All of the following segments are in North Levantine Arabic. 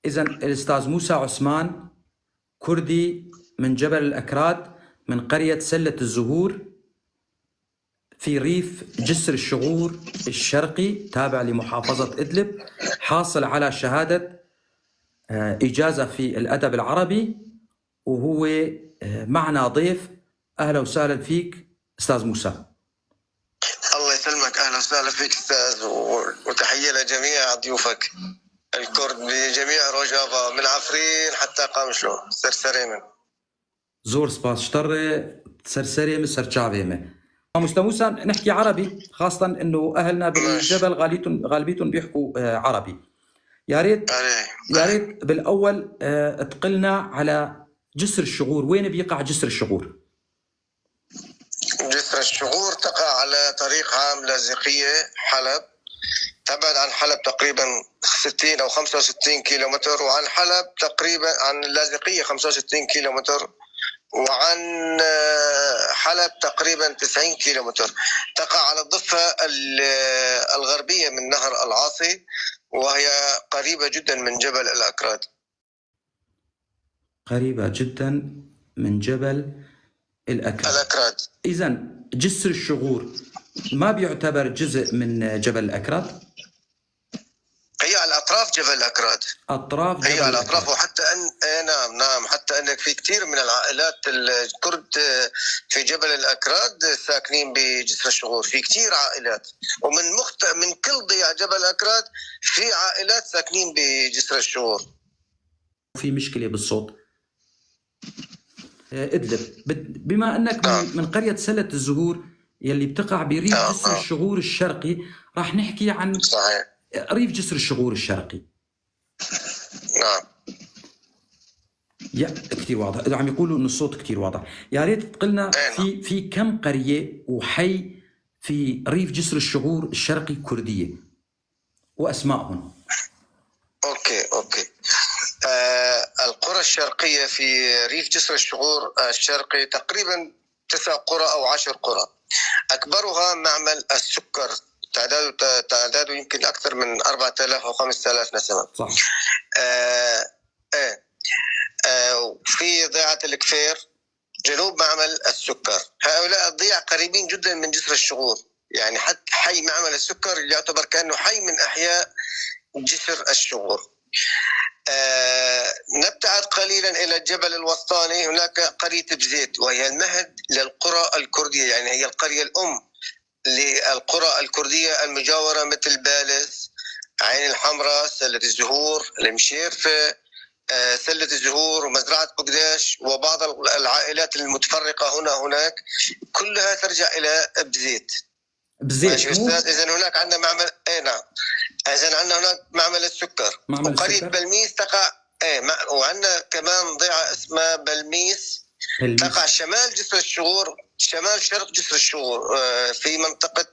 إذا الأستاذ موسى عثمان كردي من جبل الأكراد من قرية سلة الزهور في ريف جسر الشغور الشرقي تابع لمحافظة إدلب، حاصل على شهادة إجازة في الأدب العربي، وهو معنا ضيف. أهلا وسهلا فيك أستاذ موسى. الله يسلمك، اهلا وسهلا فيك استاذ، وتحية لجميع ضيوفك الكرد بجميع روجافا من عفرين حتى قامشلو ser serê min. زۆر سپاس ji te re، ser serê min، ser çavê min. مستر موسى، نحكي عربي، خاصة انه اهلنا بالجبل غالبيتهم بيحكوا عربي. يا ريت يا ريت بالاول تقلنا على جسر الشغور، وين بيقع جسر الشغور؟ جسر الشغور تقع على طريق عام لاذقية حلب، تبعد عن حلب تقريبا 60 أو 65 كيلومتر، وعن حلب تقريبا عن اللاذقية 65 كيلومتر، وعن حلب تقريبا 90 كيلومتر. تقع على الضفة الغربية من نهر العاصي، وهي قريبة جدا من جبل الأكراد. قريبة جدا من جبل الأكراد. الأكراد. إذا جسر الشغور ما بيعتبر جزء من جبل الأكراد؟ هي على أطراف جبل الأكراد. أطراف هي جبل على أطراف، الأكراد. وحتى أن إيه نعم نعم، حتى أنك في كثير من العائلات الكرد في جبل الأكراد ساكنين بجسر الشغور، في كثير عائلات، ومن من كل ضياع جبل الأكراد في عائلات ساكنين بجسر الشغور. في مشكلة بالصوت. إدلب، بما أنك من قرية سلة الزهور يلي بتقع بريف جسر الشغور الشرقي، راح نحكي عن ريف جسر الشغور الشرقي. نعم. يا كثير واضح، إذا عم يقولوا إنه الصوت كثير واضح، يا ريت تقلنا في كم قرية وحي في ريف جسر الشغور الشرقي كردية وأسمائهم. okay. القرى الشرقية في ريف جسر الشغور الشرقي تقريبا 9 قرى أو 10 قرى، أكبرها معمل السكر، تعداده يمكن أكثر من 4000 أو 5000 نسمة. في ضيعة الكفير جنوب معمل السكر، هؤلاء الضيع قريبين جدا من جسر الشغور، يعني حتى حي معمل السكر يعتبر كأنه حي من أحياء جسر الشغور. نبتعد قليلا إلى الجبل الوسطاني، هناك قرية بزيت وهي المهد للقرى الكردية، يعني هي القرية الأم للقرى الكردية المجاورة مثل بالس، عين الحمراء، سلة الزهور، المشيرفة، سلة الزهور ومزرعة بقداش، وبعض العائلات المتفرقة هنا هناك، كلها ترجع إلى بزيت. بزيت، ماشي مو؟ أستاذ؟ إذن هناك عندنا معمل، إيه نعم، إذن عندنا هناك معمل السكر. معمل وقرية السكر. بلميس تقع، إيه، وعندنا كمان ضيعة اسمها بلميس. بلميس. تقع شمال جسر الشغور، شمال شرق جسر الشغور، في منطقة،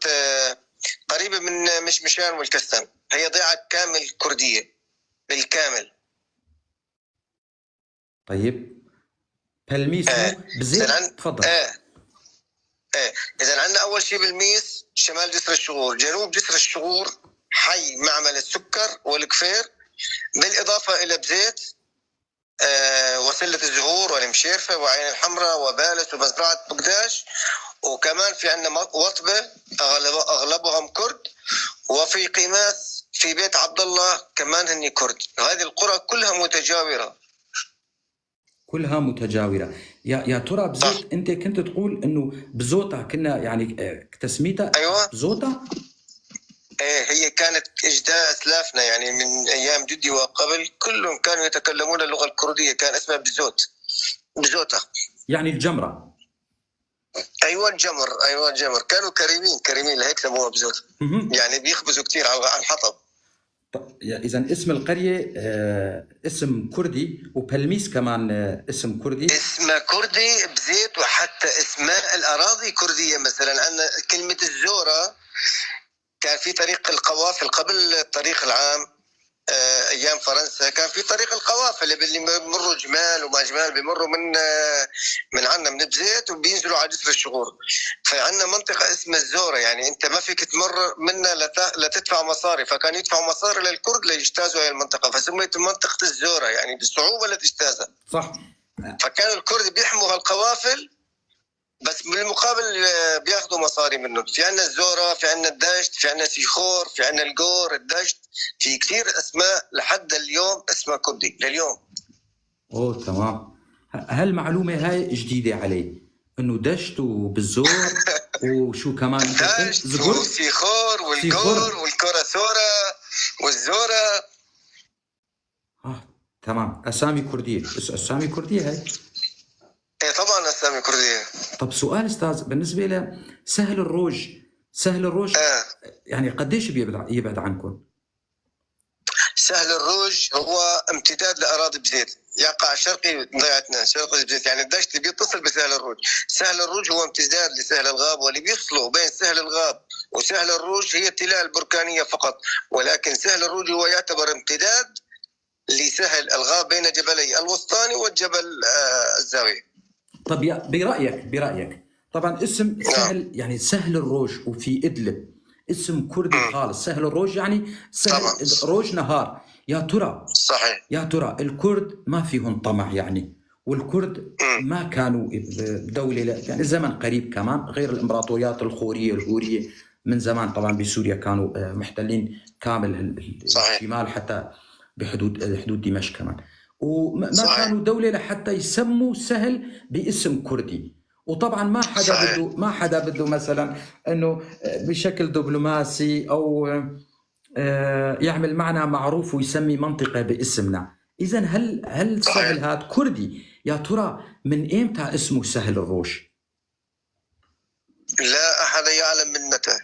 قريبة من مشمشان والكستن. هي ضيعة كامل كردية بالكامل. طيب بلميس بزيت؟ تفضل. إذا عندنا أول شيء بلميس شمال جسر الشغور، جنوب جسر الشغور حي معمل السكر والكفير، بالإضافة إلى بزيت، وسلة الزهور والمشيرفة وعين الحمراء وبالس ومزرعة بقداش، وكمان في عندنا وطبة أغلبهم كرد، وفي قيماس في بيت عبد الله كمان هني كرد. هذه القرى كلها متجاورة. كلها متجاورة. يا ترى بزيت، أنت كنت تقول إنه بزوطة كنا تسميتها بزوطة؟ إيه، هي كانت إجداء أسلافنا، يعني من أيام جدي وقبل كلهم كانوا يتكلمون اللغة الكردية، كان اسمها بزوت، بزوطة. يعني الجمرة. أيوة الجمر، أيوة الجمر. كانوا كريمين، كريمين لهيك سموها بزوت. يعني بيخبزوا كثير على الحطب. إذا اسم القرية، اسم كردي، وبلميس كمان، اسم كردي. اسم كردي بزيت، وحتى اسماء الأراضي كردية. مثلا عندنا كلمة الزورة، كان في طريق القوافل قبل الطريق العام، ايام فرنسا كان في طريق القوافل اللي بيمروا جمال وما جمال، بيمروا من عنا من بزيت وبينزلوا على جسر الشغور. فعندنا منطقة اسمها الزوره، يعني انت ما فيك تمر منها لتدفع مصاري، فكان يدفعوا مصاري للكرد ليجتازوا هاي المنطقة، فسميت منطقة الزوره، يعني بصعوبة لتجتازها. صح. فكانوا الكرد بيحموا هالقوافل، بس بالمقابل بياخذوا مصاري منهم. في عندنا الزوره، في عندنا الدشت، في عندنا سيخور، في عندنا الجور، الدشت، في كثير اسماء لحد اليوم اسمها كردي لليوم. اوه تمام. هالمعلومه هاي جديدة علي، انه دشت وبالزور وشو كمان؟ دشت وسيخور والجور والكوراسورا والزوره. تمام، اسامي كرديه، اسامي كرديه هاي. ايه طبعا اسامي كرديه. طب سؤال استاذ، بالنسبة لسهل الروج، سهل الروج يعني قديش يبعد عنكم؟ سهل الروج هو امتداد لاراضي بزيت، يقع شرقي ضيعتنا، شرقي بزيت، يعني الدشت بيتصل بسهل الروج. سهل الروج هو امتداد لسهل الغاب، واللي بيفصلوا بين سهل الغاب وسهل الروج هي التلال البركانيه فقط، ولكن سهل الروج هو يعتبر امتداد لسهل الغاب بين جبلي الوسطاني والجبل الزاوية. طب برايك طبعا اسم سهل، يعني سهل الروج وفي ادلب اسم كردي خالص، سهل الروج يعني سهل روج نهار. يا ترى صحيح، يا ترى الكرد ما فيهم طمع يعني، والكرد ما كانوا دولة يعني زمن قريب كمان، غير الامبراطوريات الخورية الهورية من زمان طبعا بسوريا كانوا محتلين كامل الشمال حتى بحدود حدود دمشق كمان، وما كانوا دولة لحتى يسموا سهل باسم كردي. وطبعا ما حدا بده، ما حدا بده مثلا انه بشكل دبلوماسي او يعمل معنا معروف ويسمي منطقة باسمنا. اذا هل سهل هاد كردي؟ يا ترى من ايمتى اسمه سهل الروج؟ لا احد يعلم من متى،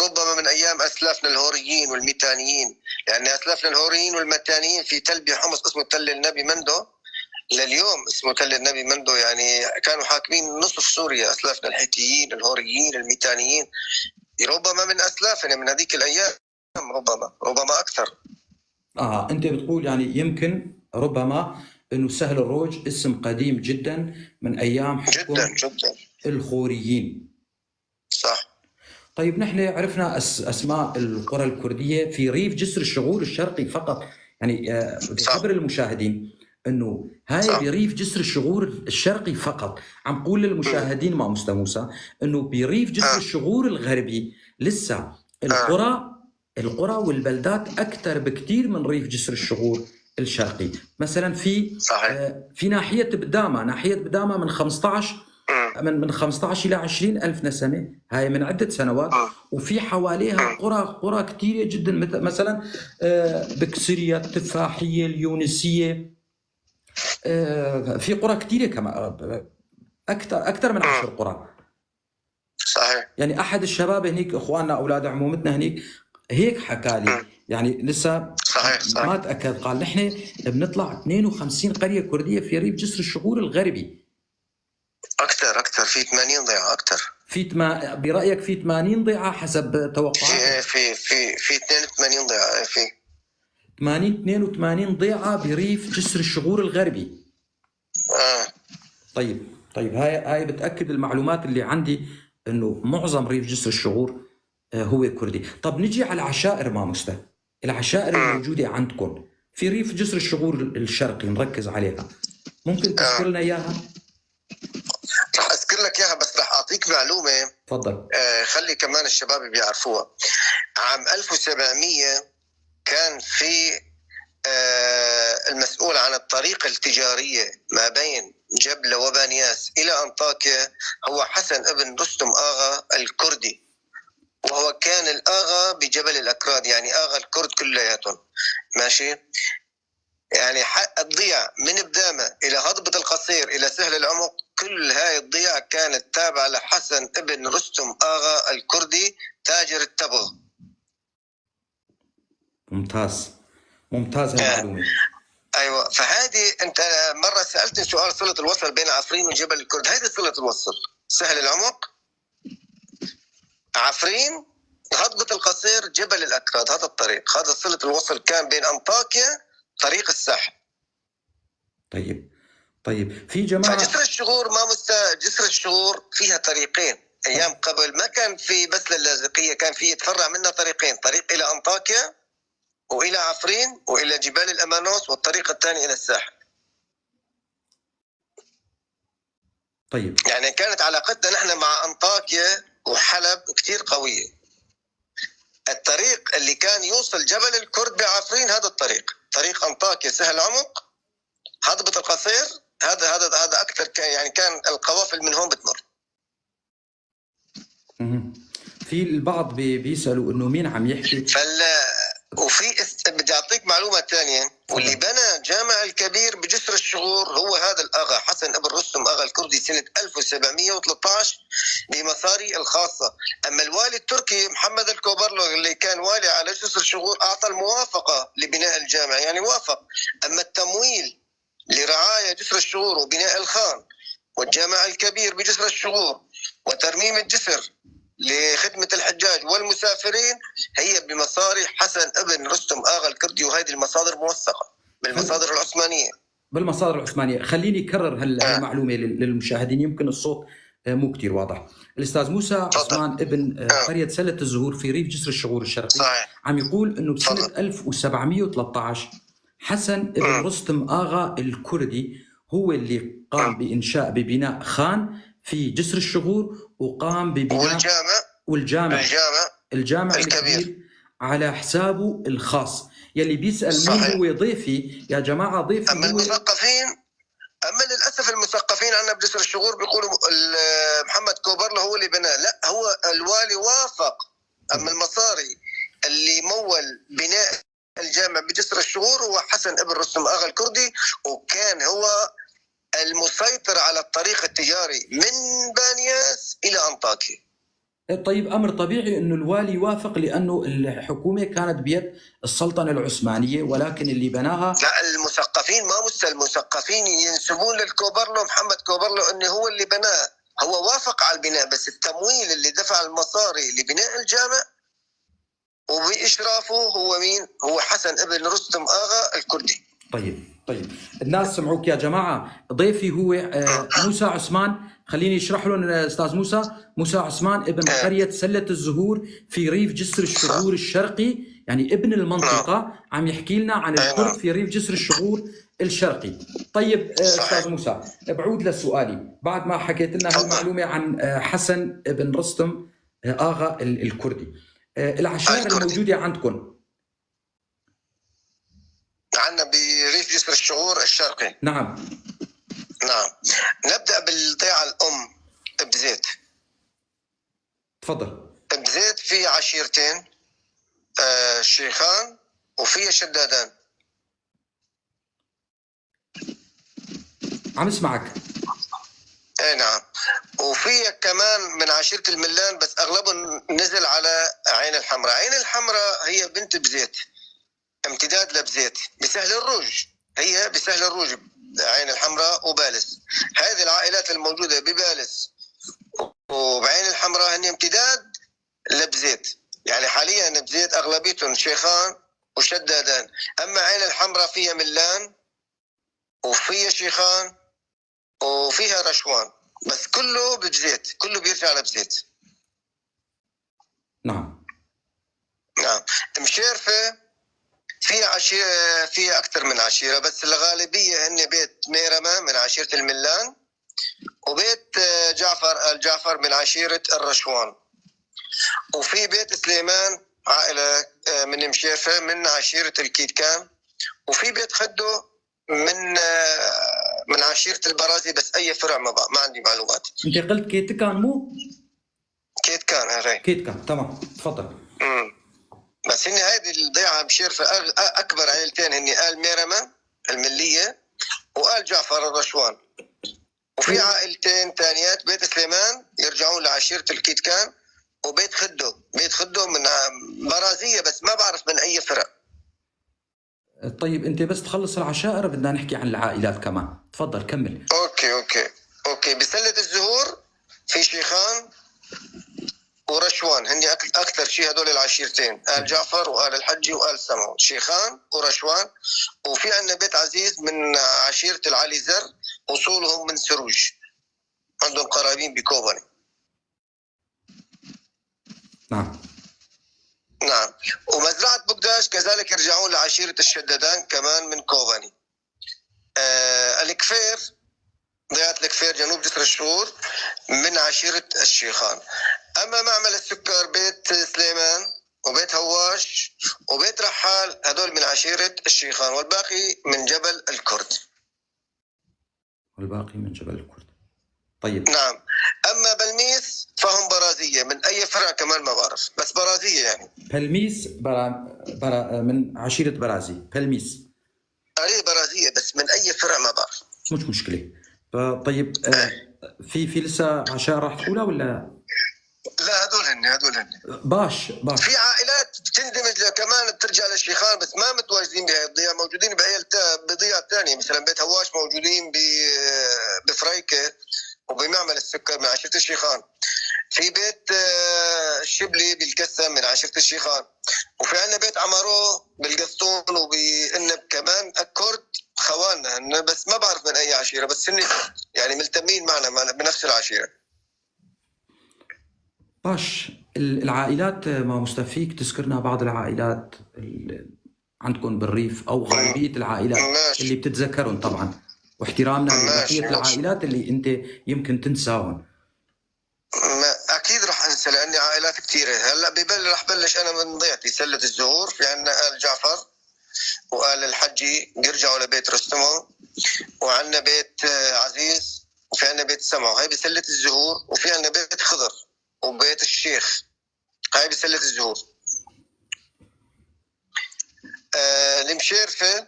ربما من ايام اسلافنا الهوريين والميتانيين، يعني اسلافنا الهوريين والمتانيين في تل بحمص اسمه تل النبي مندو، لليوم اسمه تل النبي مندو، يعني كانوا حاكمين نصف سوريا اسلافنا الحيتيين الهوريين الميتانيين، ربما من اسلافنا من هذيك الايام، ربما اكثر. انت بتقول يعني يمكن ربما انه سهل الروج اسم قديم جدا من ايام حكم جدا جدا الخوريين. صح. طيب نحن عرفنا اسماء القرى الكردية في ريف جسر الشغور الشرقي فقط، يعني بخبر المشاهدين انه هاي بريف جسر الشغور الشرقي فقط. عم قول للمشاهدين مع مستر موسى انه بريف جسر الشغور الغربي لسه القرى والبلدات اكثر بكثير من ريف جسر الشغور الشرقي. مثلا في في ناحية بداما، ناحية بداما من 15 من 15 الى 20 الف نسمه، هاي من عده سنوات، وفي حواليها قرى كثيرة جدا، مثلا بكسريه، التفاحيه، اليونسيه، في قرى كثيرة كمان، اكثر من 10 قرى. صحيح. يعني احد الشباب هنيك، اخواننا اولاد عمومتنا هنيك، هيك حكى لي، يعني لسه صحيح. ما تاكد، قال نحن بنطلع 52 قرية كرديه في ريف جسر الشغور الغربي. اكثر في 80 ضيعه اكثر. في برايك في 80 ضيعه حسب توقعاتك؟ في في في 82 ضيعه، في 80 82 ضيعه بريف جسر الشغور الغربي. طيب هاي بتاكد المعلومات اللي عندي انه معظم ريف جسر الشغور هو كردي. طب نجي على العشائر ما مستى، العشائر الموجودة عندكم في ريف جسر الشغور الشرقي نركز عليها، ممكن تذكر لنا اياها؟ رح اذكر لك اياها، بس رح اعطيك معلومة. تفضل. خلي كمان الشباب بيعرفوها. عام 1700 كان في المسؤول عن الطريقة التجارية ما بين جبلة وبانياس إلى أنطاكيا هو حسن ابن رستم آغا الكردي، وهو كان الآغا بجبل الأكراد، يعني آغا الكرد كلياتهم. ماشي، يعني الضيع من بدامة إلى هضبة القصير إلى سهل العمق، كل هاي الضيع كانت تابعة لحسن ابن رستم آغا الكردي تاجر التبغ. ممتاز، ممتاز المعلومة. ايوه، فهذه انت مرة سالتني سؤال صله الوصل بين عفرين وجبل الكرد، هذه صله الوصل، سهل العمق، عفرين، هضبة القصير جبل الأكراد، هذا الطريق، هذا صلة الوصل كان بين أنطاكيا طريق الساحل. طيب في جماعة. فجسر الشغور ما جسر الشغور فيها طريقين. أيام قبل ما كان في بس للاذقية، كان في يتفرع منها طريقين، طريق إلى أنطاكيا وإلى عفرين وإلى جبال الأمانوس، والطريق الثاني إلى الساحل. طيب يعني كانت علاقتنا نحن مع أنطاكيا وحلب كثير قوية. الطريق اللي كان يوصل جبل الكرد بعفرين هذا الطريق، طريق أنطاكيا سهل عمق هضبة القصير، هذا أكثر كان، يعني كان القوافل من هون بتمر. في البعض بيسألوا إنه مين عم يحكي. وفي بدي أعطيك معلومة ثانية، واللي بنى جامع الكبير بجسر الشغور هو هذا الأغا حسن ابن رستم أغا الكردي سنة 1713 بمصاري الخاصة. أما الوالي التركي محمد الكوبرلو اللي كان والي على جسر الشغور أعطى الموافقة لبناء الجامع، يعني وافق. أما التمويل لرعاية جسر الشغور وبناء الخان والجامع الكبير بجسر الشغور وترميم الجسر لخدمة الحجاج والمسافرين هي بمصاري حسن ابن رستم آغا الكردي، وهذه المصادر موثقة بالمصادر العثمانية. بالمصادر العثمانية. خليني أكرر هالمعلومة للمشاهدين، يمكن الصوت مو كتير واضح. الأستاذ موسى عثمان ابن قرية سلة الزهور في ريف جسر الشغور الشرقي، صحيح، عم يقول إنه بسنة 1713 حسن ابن رستم آغا الكردي هو اللي قام بإنشاء ببناء خان في جسر الشغور، وقام ببناء والجامع الجامع الكبير على حسابه الخاص. يلي بيسأل مين هو ضيفي يا جماعة، ضيفي أما هو المثقفين. أما للأسف المثقفين عندنا بجسر الشغور بيقولوا محمد كوبرلو هو اللي بناه، لا، هو الوالي وافق. أما المصاري اللي مول بناء الجامع بجسر الشغور هو حسن ابن رستم آغا الكردي، وكان هو المسيطر على الطريق التجاري من بانياس إلى أنطاكيا. طيب أمر طبيعي أنه الوالي يوافق، لأنه الحكومة كانت بيد السلطنة العثمانية، ولكن اللي بناها لا، المثقفين ما المثقفين ينسبون للكوبرلو محمد كوبرلو أنه هو اللي بناه، هو وافق على البناء، بس التمويل اللي دفع المصاري لبناء الجامع وبإشرافه هو مين؟ هو حسن ابن رستم آغا الكردي. طيب الناس سمعوك يا جماعة. ضيفي هو موسى عثمان، خليني اشرح لهم استاذ موسى. موسى عثمان ابن قرية سلة الزهور في ريف جسر الشغور الشرقي، يعني ابن المنطقة، عم يحكي لنا عن الكرد في ريف جسر الشغور الشرقي. طيب استاذ موسى، بعود لسؤالي بعد ما حكيت لنا هالمعلومة عن حسن ابن رستم آغا الكردي، العشائر الموجودة عندكم؟ عندنا بريف جسر الشغور الشرقي. نعم. نعم. نبدأ بالضيعة الأم بزيت. تفضل. بزيت في عشيرتين، شيخان وفي شدادان. عم اسمعك. اي نعم. وفي كمان من عشيرة الملان، بس اغلبهم نزل على عين الحمراء. عين الحمراء هي بنت بزيت، امتداد لبزيت بسهل الروج، هي بسهل الروج عين الحمراء وبالس. هذه العائلات الموجودة ببالس وبعين الحمراء هن امتداد لبزيت. يعني حاليا بزيت اغلبيتهم شيخان وشدادان، اما عين الحمراء فيها ملان وفيها شيخان وفيها رشوان، بس كله ببزيت، كله بيرجع لبزيت. نعم. نعم. مشيرفة في عشيرة، في أكثر من عشيرة، بس الغالبية هن بيت ميرمة من عشيرة الملان، وبيت جعفر الجعفر من عشيرة الرشوان، وفي بيت سليمان عائلة من مشيرفة من عشيرة الكيتكان، وفي بيت خدو من عشيرة البرازي، بس أي فرع ما عندي معلومات. أنت قلت كيتكان مو؟ كيتكان هاي. كيتكان، تمام، تفضل. بس هن هذه الضيعة بشيرفة أكبر عائلتين هن آل ميرمة الملية وآل جعفر الرشوان، وفي عائلتين ثانيات بيت سليمان يرجعون لعشيرة الكيتكان، وبيت خدو، بيت خدو من برازية بس ما بعرف من أي فرع. طيب أنت بس تخلص العشائر بدنا نحكي عن العائلات كمان، تفضل كمل. okay okay okay. بسلة الزهور في شيخان ورشوان، هن اكثر شيء هدول العشيرتين، آل جعفر وآل الحجي وآل سمعو، شيخان ورشوان. وفي عندنا بيت عزيز من عشيرة العلي زر، اصولهم من سروج، عندهم قرابين بكوباني. نعم. نعم. ومزرعة بقداش كذلك يرجعون لعشيرة الشدادان كمان من كوباني. الكفير، ضيعة الكفير جنوب جسر الشغور من عشيرة الشيخان. أما معمل السكر بيت سليمان وبيت هواش وبيت رحال هذول من عشيرة الشيخان، والباقي من جبل الكرد. والباقي من جبل الكرد. طيب. نعم. أما بلميس فهم برازية، من أي فرع كمان ما بعرف، بس برازية يعني. بلميس برا برا من عشيرة برازي، بلميس. قرية برازية بس من أي فرع ما بعرف. مش مشكلة. طيب، في لسه عشاء راح تقولها ولا؟ لا، هدول هن، هدول هن. باش باش. في عائلات بتندمج كمان بترجع للشيخان بس ما متواجدين بهي الضيعة، موجودين بضيعة ثانية، مثلا بيت هواش موجودين بفريكة وبمعمل السكر من عشيرة الشيخان. في بيت الشبلي بالكسة من عشيرة الشيخان، وفي عندنا بيت عمارو بالقسطون وبالنب كمان الكرد خواننا هن، بس ما بعرف من أي عشيرة، بس هن يعني ملتمين معنا بنفس العشيرة. باش العائلات ما مستفيك تذكرنا بعض العائلات عندكم بالريف أو غالبية العائلات اللي بتتذكرهم طبعا، واحترامنا لبقية العائلات اللي أنت يمكن تنساهم. أكيد رح أنسى لأني عائلات كثيرة. هلا رح بلش أنا من ضيعتي سلة الزهور، في عندنا آل جعفر وآل الحجي بيرجعوا لبيت رستمو، وعندنا بيت عزيز، وفي عندنا بيت سمعو، هاي بسلة الزهور، وفي عندنا بيت خضر وبيت الشيخ، هاي بسلة الزهور. المشيرفة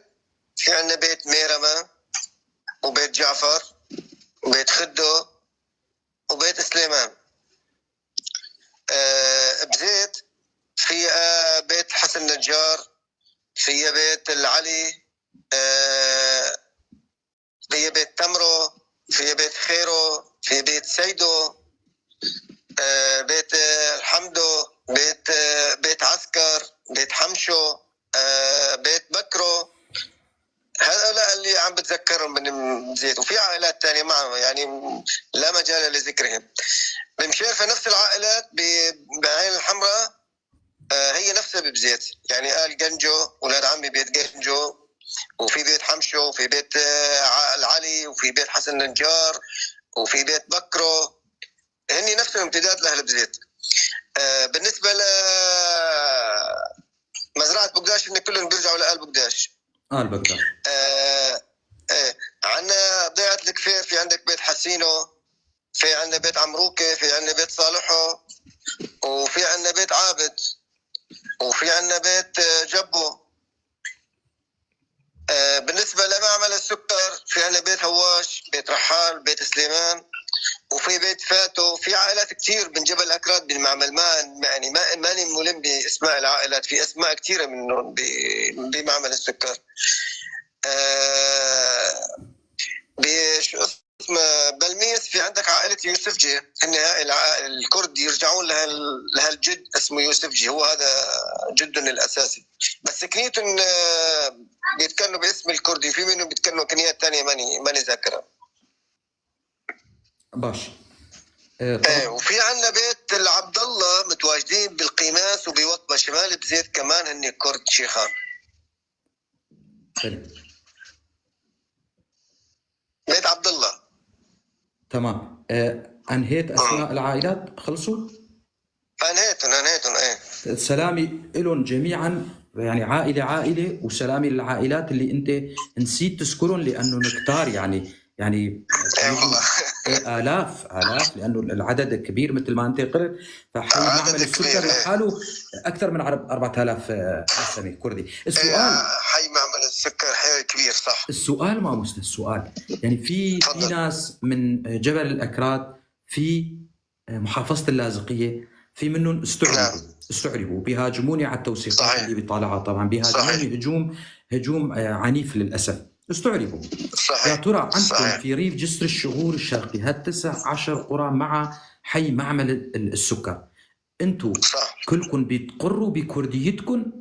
في عندنا بيت ميرما وبيت جعفر وبيت خدو وبيت سليمان. بزيت في بيت حسن نجار، في بيت العلي، في بيت تمرو، في بيت خيرو، في بيت سيدو، بيت الحمدو، بيت عسكر، بيت حمشو، بيت بكرو. هؤلاء اللي عم بتذكرهم من زيت، وفي عائلات تانية معهم يعني لا مجال لذكرهم. بمشيرفة نفس العائلات بعين الحمراء، هي نفسها ببزيت، يعني آل جنجو، ولاد عمي بيت جنجو، وفي بيت حمشو، وفي بيت العلي، وفي بيت حسن نجار، وفي بيت بكرو، هني نفسهم امتداد لأهل بزيت. بالنسبة لمزرعة بقداش هن كلهم بيرجعوا لآل بقداش. آل بقداش. عندنا ضيعة الكفير، في عندك بيت حسينو، في عندنا بيت عمروكة، في عندنا بيت صالحو، وفي عندنا بيت عابد، وفي عندنا بيت جبو. بالنسبة لمعمل السكر في عندنا بيت هواش، بيت رحال، بيت سليمان، وفي بيت فاتو. في عائلات كثير من جبل أكراد بالمعمل، ما يعني ما ماني ملم بأسماء العائلات، في أسماء كثيرة منهم بمعمل السكر. بشو اسمه بلميس في عندك عائلة يوسفجي، هن هاي الكرد يرجعون لهالجد اسمه يوسفجي، هو هذا جدهم الأساسي، بس كنيتهم بيتكلموا باسم الكردي، في منهم بيتكلموا كنيات ثانية ماني ذاكرها. باش. ايه، وفي عندنا بيت العبد الله متواجدين بالقيماس وبوطبة شمال بزيت كمان، هن كرد شيخان. حلو. بيت عبد الله. تمام. انهيت اسماء العائلات، خلصوا؟ انهيتهم ايه. سلامي لهم جميعا، يعني عائله عائله، وسلامي للعائلات اللي انت نسيت تذكرهم لانه كتار، يعني اي والله. الاف الاف، لانه العدد كبير مثل ما انت قلت. فحي معمل السكر لحاله اكثر من 4000 نسمه كردي. السؤال، حي معمل السكر حي كبير صح. السؤال ما مستوى السؤال، يعني في ناس من جبل الاكراد في محافظه اللاذقيه، في منهم استعربوا. نعم. استعربوا، بيهاجموني على التوثيقات. صحيح. اللي بيطالعها طبعا، بيهاجموني هجوم عنيف للاسف. استعربوا. صحيح. يا ترى عندكم صحيح. في ريف جسر الشغور الشرقي هال 19 قرى مع حي معمل السكر، انتو صح. كلكم بتقروا بكرديتكم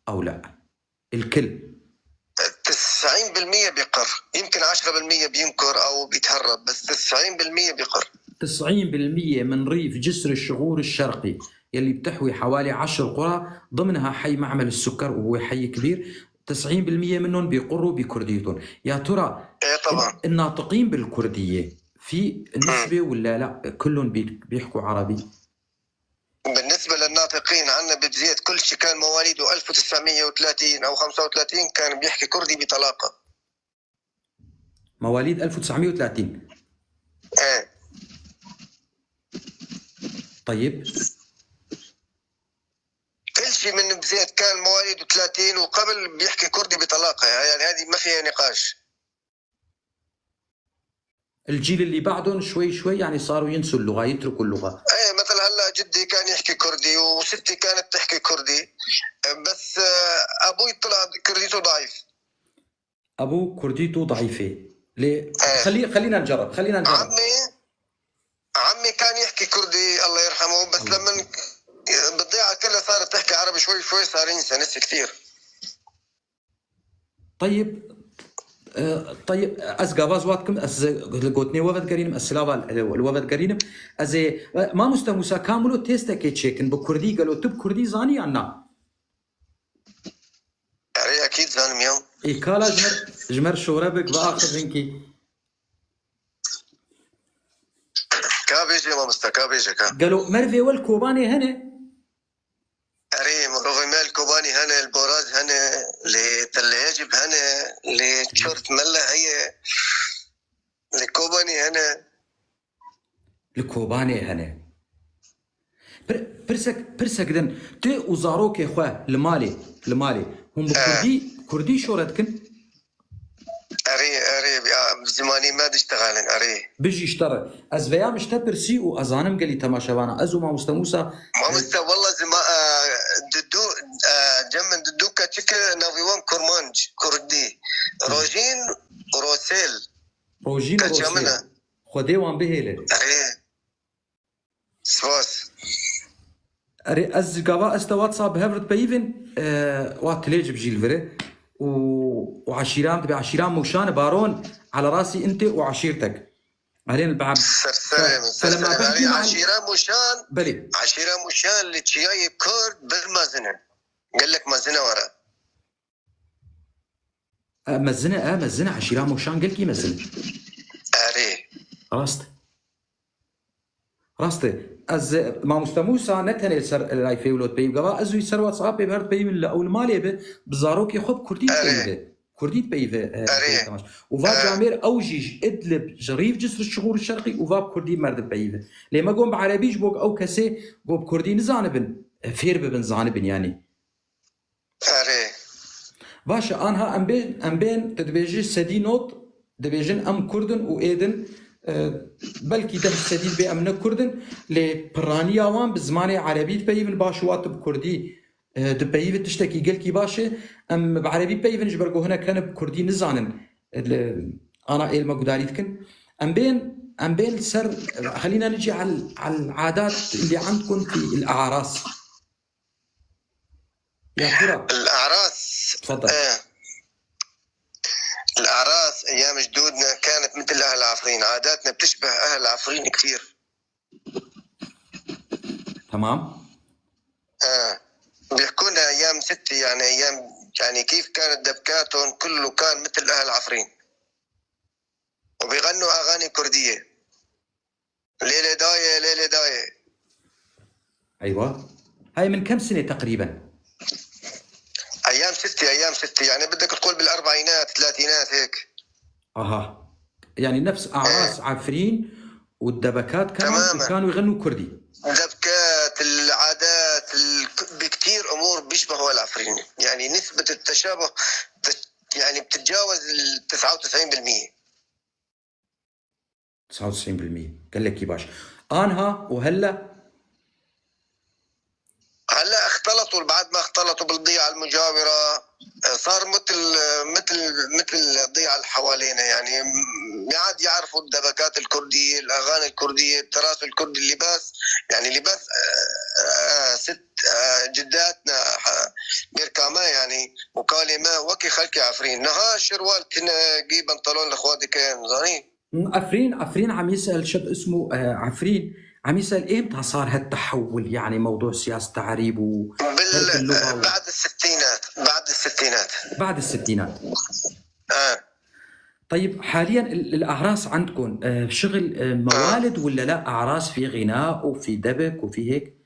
او لا؟ الكل. 90% بيقر، يمكن 10% بينكر او بيتهرب، بس 90% بيقر. 90% من ريف جسر الشغور الشرقي يلي بتحوي حوالي 10 قرى ضمنها حي معمل السكر وهو حي كبير، 90% منهم بيقروا بكرديتهم. يا ترى ايه طبعا. الناطقين بالكردية في نسبة ولا لا كلهم بيحكوا عربي؟ بالنسبة للناطقين عندنا ببزيت كل شيء كان مواليده 1930 أو 35 كان بيحكي كردي بطلاقة. مواليد 1930. ايه. طيب كل شيء من بزيت كان مواليده 30 وقبل بيحكي كردي بطلاقة، يعني هذه ما فيها نقاش. الجيل اللي بعدهم شوي شوي يعني صاروا ينسوا اللغة، يتركوا اللغة. ايه مثلا هلا جدي كان يحكي كردي وستي كانت تحكي كردي، بس ابوي طلع كرديته ضعيف. أبوه كرديته ضعيفة ليه؟ إيه. خلينا نجرب، خلينا نجرب. عمي كان يحكي كردي الله يرحمه، بس الله. لما بالضيعة كلها صارت تحكي عربي شوي شوي صار ينسى، نسي كثير. طيب طيب از گاواز واتكم از گوتني وفد قرينم السلافا الوفد قرينم از ما مستموسا كاملو تيستا كي تشيكن بكردي قالوا تب كردي زاني عنا. يعني اكيد زانم يوم. اي كالا جمر شوربك باخذ انكي كابيجي ما مستكابيجي كا. قالوا مرفي والكوباني هنا. اري مروفي كوباني هنا، البوراز هنا، لتل يجب هنا، لتشورت ملا هي، لكوباني هنا. الكوباني هنا. برسك دن تي وزاروك خوا لمالي هم بكردي كردي شورتكن. اري اري زماني ما تشتغلن اري. بيجي اشترى از فيا مش تبرسي وازانم قال لي تماشاوانا ازو ما مستموسا. ما مست والله زما ددو جمن ددو كاتشك نافيوان كرمانج كردي روجين روسيل. روجين روسيل. كجمنا. خدي وان بهيله. اري سواس. اري از قوا است واتساب هفرت بيفن وات ليج بجي الفري وعشيرام تبع عشيرام موشان بارون على راسي انت وعشيرتك. اهلين البعب. سرسرة فلما سرسرة. بحكي يعني مع عشيرة مشان. بلي. عشيرة مشان اللي تشياي كرد بالمازنة. قال لك مازنة ورا. مزنة، مزنة عشيرة مشان قال كي مزنة. اري. راست. راست. از ما مستموسا نتني سر لايفي ولوت بيب قوا ازو يسر واتساب بهرت بيب او المالي بزاروكي خب كردي بيب. كردي بيب، أري. تماش. وفا جامير اوجي ادلب جريف جسر الشغور الشرقي وفا كردي مرد بيب. لما قوم بعربيش بوك او كسي قوم كردي نزانبن فير ببن زانبن يعني. أري. باشا انها ام بين تدبيجي سدي نوت دبيجن ام كردن و ايدن، بلكي ده سديد بي امن كردن لبرانيا وان بزماني عربي تبيبن باشوات بكردي، دبيب تشتكي قالكي باشي ام بعربي بيبن جبرجو هنا كان بكردي نزانن انا إيه ما قداريتكن. ام بين سر خلينا نجي على العادات اللي عندكم في الاعراس يا ترى. الاعراس. تفضل. الاعراس ايام جدودنا كانت مثل اهل عفرين، عاداتنا بتشبه اهل عفرين كثير. تمام. بيحكوا لنا ايام ستي، يعني ايام يعني كيف كانت دبكاتهم كله كان مثل اهل عفرين، وبيغنوا اغاني كرديه، ليله دايه ليله دايه. ايوه، هاي من كم سنه تقريبا؟ ايام ستي، ايام ستي يعني بدك تقول بالاربعينات ثلاثينات هيك. يعني نفس اعراس عفرين والدبكات كانوا تماماً. كانوا يغنوا كردي. دبكات، العادات، بكثير امور بيشبهوا العفرين، يعني نسبة التشابه بتتجاوز ال 99%. 99%. قال لك باش انها وهلا؟ هلا اختلطوا، بعد ما اختلطوا بالضيعة المجاورة صار مثل الضيعة اللي حوالينا، ما عاد يعرفوا الدبكات الكردية، الأغاني الكردية، التراث الكردي، اللباس، يعني لباس ست جداتنا بيركاما يعني وكالما وكي خلكي عفرين نها شروال تنقي بنطلون لاخواتي كان زاني. عفرين عم يسأل شاب اسمه عفرين، عم يسأل امتى صار هالتحول، يعني موضوع سياسة تعريب وترك اللغة بعد الستينات. بعد الستينات. بعد الستينات. طيب حاليا الأعراس عندكم شغل موالد ولا لا؟ أعراس في غناء وفي دبك وفي هيك؟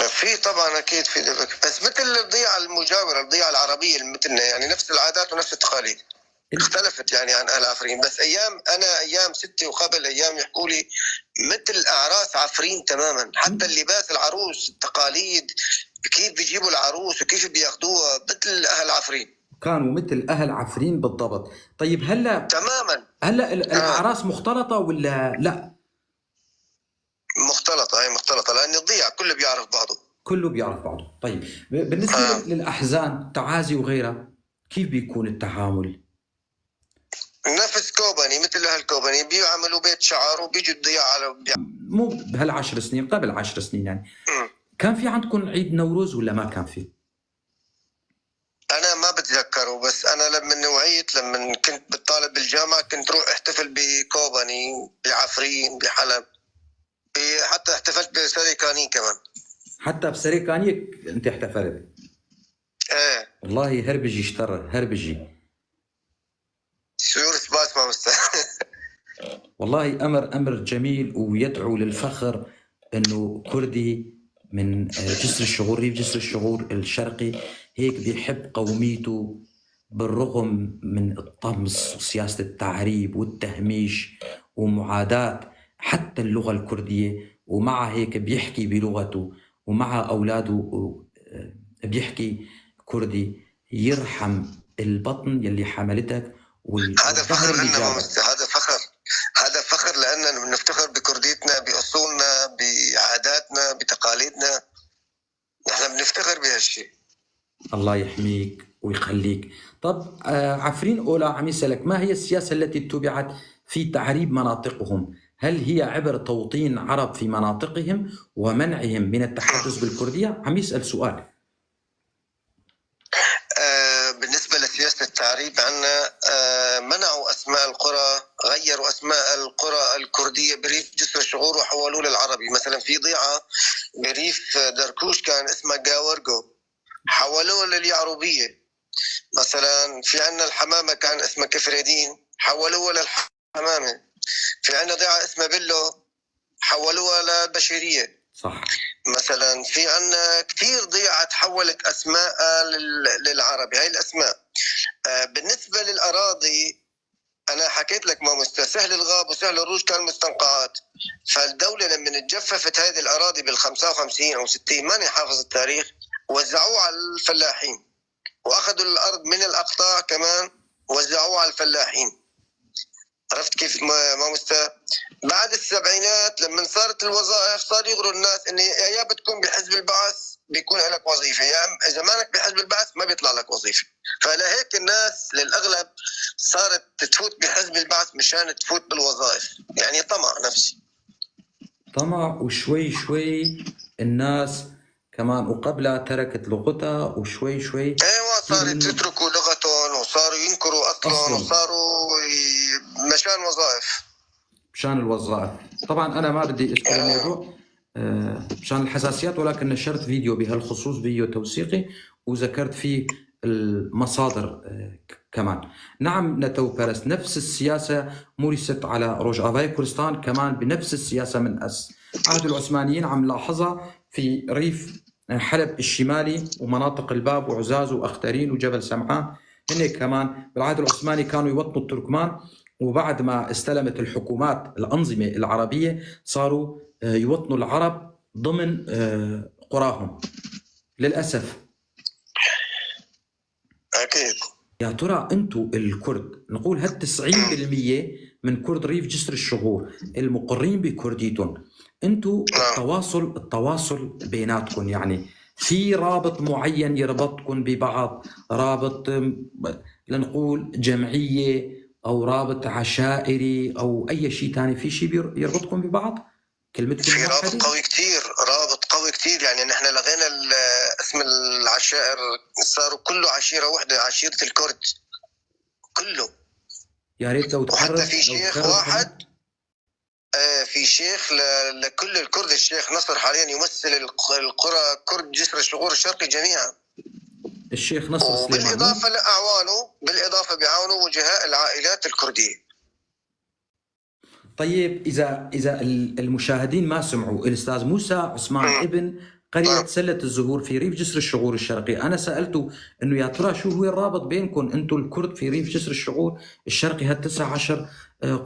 في طبعا اكيد في دبك، بس مثل الضيعة المجاورة، الضيعة العربية مثلنا، يعني نفس العادات ونفس التقاليد. اختلفت يعني عن اهل عفرين، بس ايام انا ايام ستي وقبل ايام يحكوا لي مثل اعراس عفرين تماما، حتى اللباس العروس، التقاليد، كيف بيجيبوا العروس وكيف بياخذوها، مثل اهل عفرين. كانوا مثل اهل عفرين بالضبط. طيب هلا تماما، هلا الاعراس مختلطة ولا لا؟ مختلطة، هي مختلطة لان الضيع كله بيعرف بعضه. كله بيعرف بعضه. طيب بالنسبة للاحزان، تعازي وغيرها، كيف بيكون التعامل؟ نفس كوباني، مثل اهل كوباني بيعملوا بيت شعر وبيجوا الضياع على مو بهالعشر سنين، قبل 10 سنين يعني. كان في عندكم عيد نوروز ولا ما كان في؟ انا ما بتذكره، بس انا لما وعيت، لما كنت بالطالب بالجامعة، كنت روح احتفل بكوباني، بعفرين، بحلب، حتى احتفلت بسريكاني كمان. حتى بسريكاني انت احتفلت؟ ايه والله هربجي اشترى هربجي. سيور سباس ما مست. والله امر جميل ويدعو للفخر انه كردي من جسر الشغور، ريف جسر الشغور الشرقي، هيك بيحب قوميته بالرغم من الطمس وسياسة التعريب والتهميش ومعاداة حتى اللغة الكردية، ومع هيك بيحكي بلغته ومع أولاده بيحكي كردي. يرحم البطن يلي حملتك. هذا فخر لنا، هذا فخر، هذا فخر لأننا بنفتخر بكرديتنا، بأصولنا، بعاداتنا، بتقاليدنا، نحن بنفتخر بهالشيء. الله يحميك ويخليك. طب عفرين أولا عم يسألك ما هي السياسة التي اتبعت في تعريب مناطقهم؟ هل هي عبر توطين عرب في مناطقهم ومنعهم من التحدث بالكردية؟ عم يسأل سؤال. بالنسبة لسياسة التعريب عندنا، منعوا أسماء القرى، غيروا أسماء القرى الكردية بريف جسر الشغور وحولوه للعربي. مثلا في ضيعة بريف دركوش كان اسمها جاورجو، حولوه لليعروبية. مثلا في عندنا الحمامة كان اسمها كفريدين، حولوها للحمامة. في عندنا ضيعة اسمها بلو، حولوها للبشيرية. صح. مثلا في عندنا كثير ضيعة تحولت أسماء للعربي، هاي الأسماء. بالنسبة للأراضي أنا حكيت لك ما سهل الغاب وسهل الروج كان مستنقعات، فالدولة لما تجففت هذه الأراضي بال 55 أو 60، ماني حافظ التاريخ، وزعوه على الفلاحين، وأخذوا الأرض من الأقطاع كمان وزعوه على الفلاحين. عرفت كيف ما بعد السبعينات لما صارت الوظائف صار يغروا الناس ان يا بتكون بحزب البعث بيكون لك وظيفة، يا اذا مانك بحزب البعث ما بيطلع لك وظيفة. فلهيك الناس للاغلب صارت تفوت بحزب البعث مشان تفوت بالوظائف، يعني طمع نفسي، طمع. وشوي شوي الناس كمان وقبلها تركت لغتها، وشوي شوي ايوه صارت يتركوا لغتهم وصاروا ينكروا اصلهم وصاروا مشان وظائف، مشان الوظائف. طبعا انا ما بدي اذكر الموضوع مشان الحساسيات، ولكن نشرت فيديو بهالخصوص، فيديو توثيقي، وذكرت فيه المصادر كمان. نعم نتوبرس نفس السياسة مورست على روج افاي كردستان، كمان بنفس السياسة من عهد العثمانيين عم لاحظها في ريف حلب الشمالي ومناطق الباب وعزاز واخترين وجبل سمعان. هن كمان بالعهد العثماني كانوا يوطنوا التركمان، وبعد ما استلمت الحكومات الأنظمة العربية صاروا يوطنوا العرب ضمن قراهم للأسف. أكيد. يا ترى أنتم الكرد، نقول هال 90% من كرد ريف جسر الشغور المقرين بكرديتهم، أنتم التواصل بيناتكم، يعني في رابط معين يربطكم ببعض، رابط لنقول جمعية أو رابط عشائري أو أي شيء ثاني، في شيء يربطكم ببعض؟ كلمتكم في رابط موحدة؟ قوي كتير، رابط قوي كتير. يعني نحن لغينا اسم العشائر، صاروا كله عشيرة واحدة، عشيرة الكرد كله. يا ريت لو وحتى تكرر، في لو شيخ تكرر واحد، كمان. في شيخ لكل الكرد، الشيخ نصر حاليا يمثل القرى كرد جسر الشغور الشرقي جميعا. الشيخ نصر سليمان، مو؟ وبالإضافة لأعوانه، بالإضافة بيعاونوا وجهاء العائلات الكردية. طيب إذا المشاهدين ما سمعوا، الأستاذ موسى عثمان ابن قرية سلة الزهور في ريف جسر الشغور الشرقي، أنا سألته إنه يا ترى شو هو الرابط بينكم أنتم الكرد في ريف جسر الشغور الشرقي هال19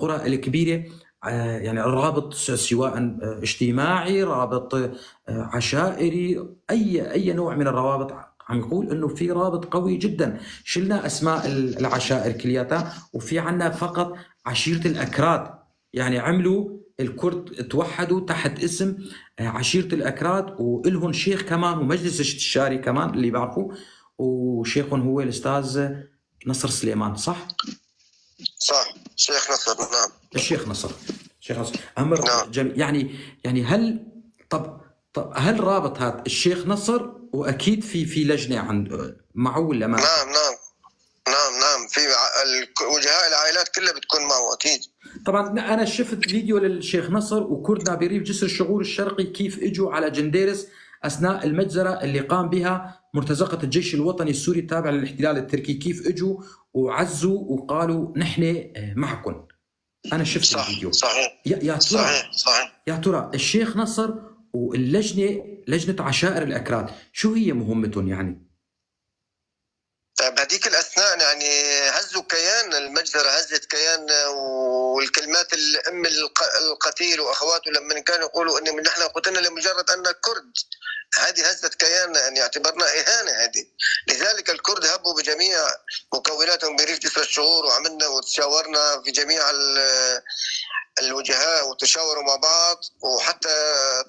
قرى الكبيرة، يعني الرابط سواء اجتماعي، رابط عشائري، أي نوع من الروابط. عم يقول إنه في رابط قوي جدا، شلنا أسماء العشائر كلياتها وفي عنا فقط عشيرة الأكراد، يعني عملوا الكرد توحدوا تحت اسم عشيرة الأكراد، وإلهم شيخ كمان ومجلس استشاري كمان اللي بعرفوه، وشيخهم هو الأستاذ نصر سليمان، صح؟ صح، شيخ نصر، نعم. الشيخ نصر، شيخ نصر. أمر نعم. جميل. يعني هل طب، طب هل رابط هذا الشيخ نصر وأكيد في لجنة عند معه ولا ما؟ نعم، نعم، نعم، نعم، في وجهاء العائلات كلها بتكون معه أكيد. طبعا أنا شفت فيديو للشيخ نصر وكردنا بريف جسر الشغور الشرقي كيف إجوا على جنديرس أثناء المجزرة اللي قام بها مرتزقة الجيش الوطني السوري التابع للاحتلال التركي، كيف إجوا وعزوا وقالوا نحن معكم. أنا شفت الفيديو. صحيح. يا ترى الشيخ نصر واللجنة، لجنة عشائر الأكراد، شو هي مهمتهم يعني؟ بهديك الأثناء هزوا كيان المجزرة، هزت كيان، والكلمات الأم القتيل وأخواته لما كانوا يقولوا إن نحن قتلنا لمجرد أن كرد، هذه هزت كياننا، اعتبرنا إهانة هذه. لذلك الكرد هبوا بجميع مكوناتهم بريف جسر الشغور، وعملنا وتشاورنا في جميع الوجهاء وتشاوروا مع بعض، وحتى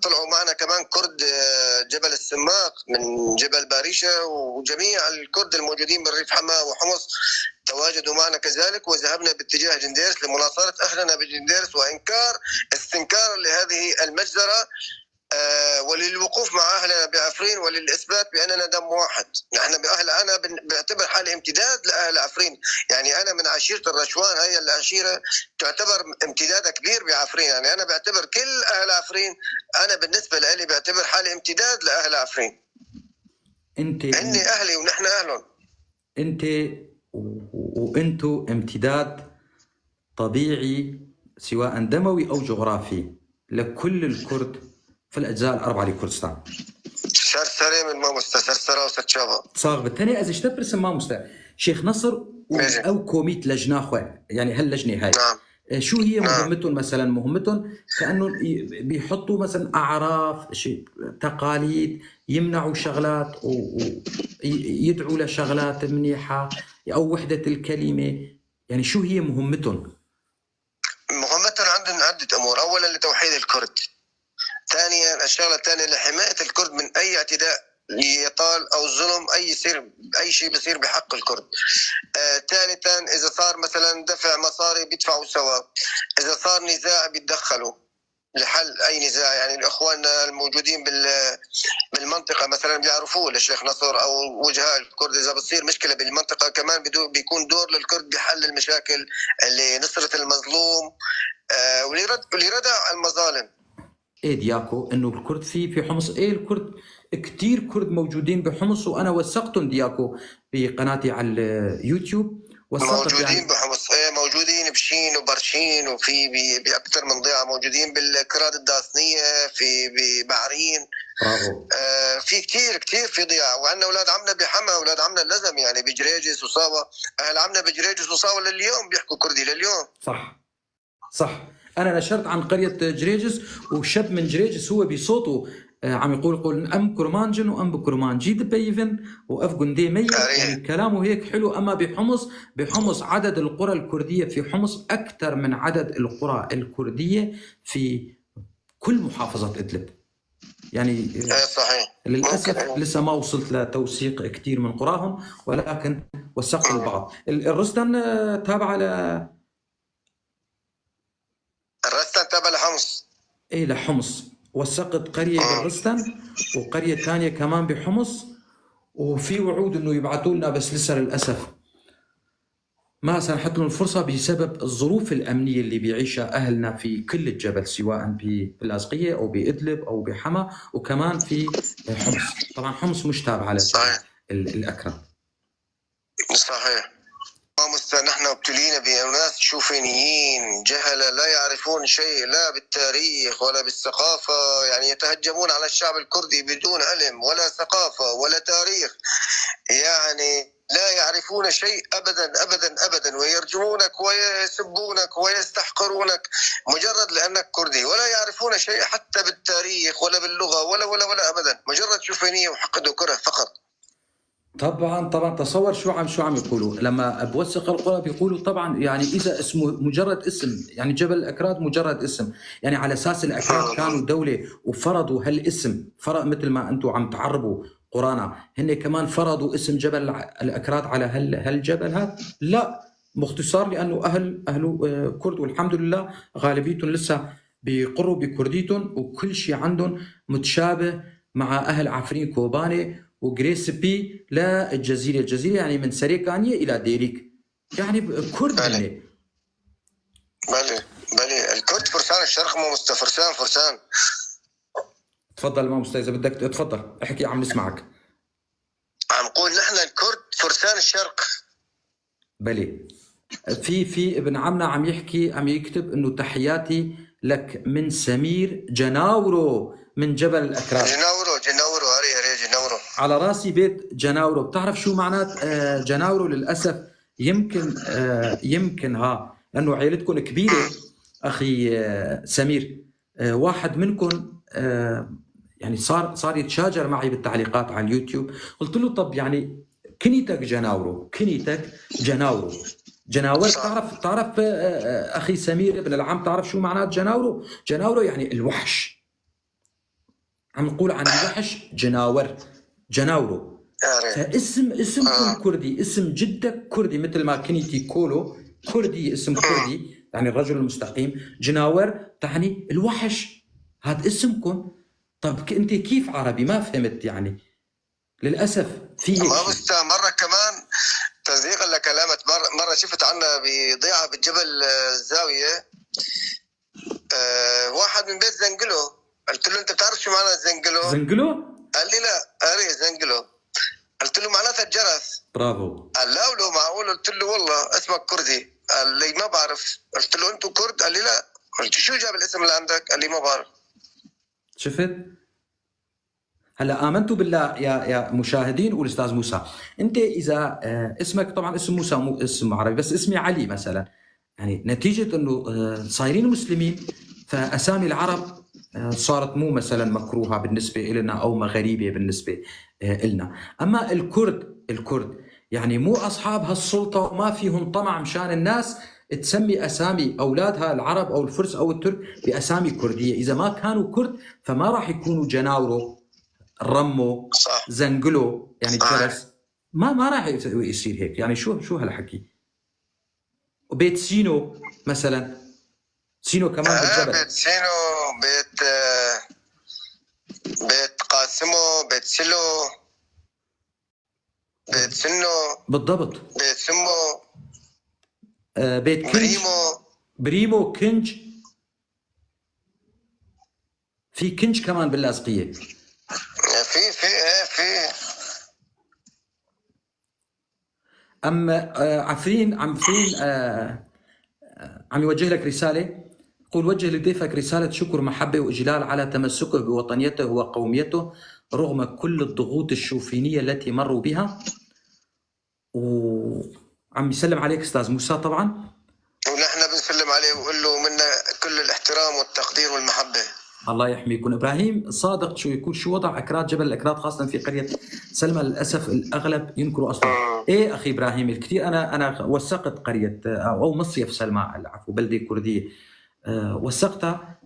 طلعوا معنا كمان كرد جبل السماق من جبل باريشة، وجميع الكرد الموجودين من ريف حما وحمص تواجدوا معنا كذلك، وذهبنا باتجاه جنديرس لمناصرة أهلنا بجنديرس وإنكار استنكارا لهذه المجزرة، وللوقوف مع أهلنا بعفرين وللإثبات بأننا دم واحد. نحن بأهل، أنا بعتبر حالي امتداد لأهل عفرين، أنا من عشيرة الرشوان، هي العشيرة تعتبر امتداد كبير بعفرين، أنا بعتبر كل أهل عفرين، أنا بالنسبة لي بعتبر حالي امتداد لأهل عفرين. هني أهلي ونحن أهلهم. أنت وأنتو امتداد طبيعي سواء دموي أو جغرافي لكل الكرد في الأجزاء الأربعة لكردستان. سرسرة من ماموستا، سرسرة وسرشابة. صاغ بالثانية إذا اشتبرس ماموستا شيخ نصر أو كوميت لجنة خو، يعني هاللجنة هاي. شو هي مهمتهم مثلا؟ مهمتهم كأنه بيحطوا مثلا أعراف، شيء، تقاليد، يمنعوا شغلات يدعوا لشغلات منيحة أو وحدة الكلمة، شو هي مهمتهم؟ مهمتهم عندهم عدة أمور، أولا لتوحيد الكرد، ثانيا الشغلة الثانية لحماية الكرد من أي اعتداء يطال أو ظلم، أي شيء بيصير بحق الكرد. ثالثا إذا صار مثلا دفع مصاري بيدفعوا سوا، إذا صار نزاع بيتدخلوا لحل أي نزاع، الإخوان الموجودين بالمنطقة مثلا بيعرفوه للشيخ نصر أو وجهاء الكرد، إذا بتصير مشكلة بالمنطقة كمان بيكون دور للكرد بحل المشاكل، لنصرة المظلوم، ولردع المظالم. إيه دياكو إنه الكرد في حمص، إيه الكرد كتير كرد موجودين بحمص، وأنا وثقتهم دياكو بقناتي على اليوتيوب، وثقت موجودين يعني بحمص، إيه موجودين بشين وبرشين، وفي بأكثر من ضيعة، موجودين بالكراد الداسنية، في ببعرين. في كتير كتير في ضياع، وعندنا أولاد عمنا بحما، أولاد عمنا اللزم بجريجس وصاوة، أهل عمنا بجريجس وصاوة لليوم بيحكوا كردي لليوم. صح صح. أنا نشرت عن قرية جريجس، وشاب من جريجس هو بصوته عم يقول أم كرمانجن وأم بكرمانجي دبيفن وأفجن دي ميت، كلامه هيك حلو. أما بحمص عدد القرى الكردية في حمص أكثر من عدد القرى الكردية في كل محافظة إدلب. صحيح. للأسف ممكن. لسه ما وصلت لتوثيق كثير من قراهم، ولكن وثقت البعض. الرستن تابعة تابع لحمص. ايه لحمص. وثقت قرية بالرستن وقرية ثانية كمان بحمص، وفي وعود انه يبعثوا لنا، بس لسه للاسف ما سنحت لهم الفرصة بسبب الظروف الأمنية اللي بيعيشها أهلنا في كل الجبل، سواء باللاذقية أو بإدلب أو بحما، وكمان في حمص. طبعا حمص مش تابعة للجبل الأكراد. صحيح. نحن ابتلينا بأناس شوفينيين جهلة لا يعرفون شيء، لا بالتاريخ ولا بالثقافة، يعني يتهجمون على الشعب الكردي بدون علم ولا ثقافة ولا تاريخ، يعني لا يعرفون شيء أبدا أبدا أبدا، ويرجمونك ويسبونك ويستحقرونك مجرد لأنك كردي، ولا يعرفون شيء حتى بالتاريخ ولا باللغة ولا ولا ولا أبدا، مجرد شوفينية وحقد وكره فقط. طبعا طبعا، تصور شو عم يقولوا لما بوثق القرى، بيقولوا طبعا يعني اذا اسمه مجرد اسم، يعني جبل الاكراد مجرد اسم، يعني على اساس الاكراد كانوا دولة وفرضوا هالاسم، فرض مثل ما انتم عم تعربوا قرانا، هن كمان فرضوا اسم جبل الاكراد على هالجبل هذا؟ لا، باختصار لانه اهله كرد، والحمد لله غالبيتهم لسه بيقروا بكرديتهم، وكل شيء عندهم متشابه مع اهل عفرين كوباني وجريسبي للجزيرة، الجزيرة يعني من سريكانية إلى ديريك، يعني كرد. بلى. هن بلى بلى، الكرد فرسان الشرق، مو فرسان فرسان. تفضل ماموستا، إذا بدك تفضل احكي، عم نسمعك. عم قول نحن الكرد فرسان الشرق. بلي، في ابن عمنا عم يحكي، عم يكتب انه تحياتي لك من سمير جناورو من جبل الاكراد. جناورو جناورو، هري هري جناورو. على راسي بيت جناورو. بتعرف شو معنات جناورو؟ للاسف يمكن ها لانه عائلتكم كبيرة اخي سمير، واحد منكم يعني صار يتشاجر معي بالتعليقات على اليوتيوب. قلت له طب يعني كنيتك جناورو، كنيتك جناورو، جناور. تعرف اخي سمير ابن العم، تعرف شو معنات جناورو؟ جناورو يعني الوحش، عم نقول عن الوحش جناور، جناورو. فاسم اسمكم كردي، اسم جدك كردي، مثل ما كنيتي كولو كردي، اسم كردي يعني الرجل المستقيم. جناور تعني الوحش، هذا اسمكم. طب انت كيف عربي؟ ما فهمت يعني، للاسف في هيك ما شيء. بس مرة كمان تصديقا لكلامك، مرة شفت عنا بضيعه بالجبل الزاوية واحد من بيت زنقلو، قلت له انت بتعرف شو معنى زنقلو؟ زنقلو؟ قال لي لا، اري زنقلو. قلت له معناتها الجرس. برافو. قال لا ولو معقول؟ قلت له والله اسمك كردي. قال لي ما بعرف. قلت له انتم كرد؟ قال لي لا. قلت شو جاب الاسم اللي عندك؟ قال لي ما بعرف. شفت؟ هلا امنت بالله يا مشاهدين والاستاذ موسى، انت اذا اسمك طبعا اسم موسى مو اسم عربي، بس اسمي علي مثلا، يعني نتيجة انه صايرين مسلمين، فاسامي العرب صارت مو مثلا مكروهة بالنسبة لنا او غريبة بالنسبة لنا. اما الكرد، الكرد يعني مو اصحاب هالسلطه وما فيهم طمع مشان الناس تسمي اسامي اولادها العرب او الفرس او الترك باسامي كرديه. اذا ما كانوا كرد فما راح يكونوا جناورو، رمو، زنقلو، يعني الجرس، ما راح يصير هيك. يعني شو هالحكي؟ وبيت سينو مثلا، سينو كمان بالجبل. بيت سينو، بيت قاسمو، بيت سلو، بيت سنو. بالضبط. بيت سمو. بيت كنج. بريمو. بريمو كنج، في كنج كمان باللاذقية. في ايه في. اما عفرين، عفرين عم يوجه لك رسالة، قول وجه لضيفك رسالة شكر محبة وإجلال على تمسكه بوطنيته وقوميته رغم كل الضغوط الشوفينية التي مروا بها. وعم يسلم عليك أستاذ موسى طبعا. ونحن بنسلم عليه وقول له منا كل الاحترام والتقدير والمحبة. الله يحميكم. ابراهيم صادق شو يقول؟ شو وضع اكراد جبل الاكراد خاصة في قرية سلمى؟ للاسف الاغلب ينكروا اصلا. ايه اخي ابراهيم، الكثير. انا وثقت قرية او مصيف سلمى، العفو، بلده كرديه، وثقتها.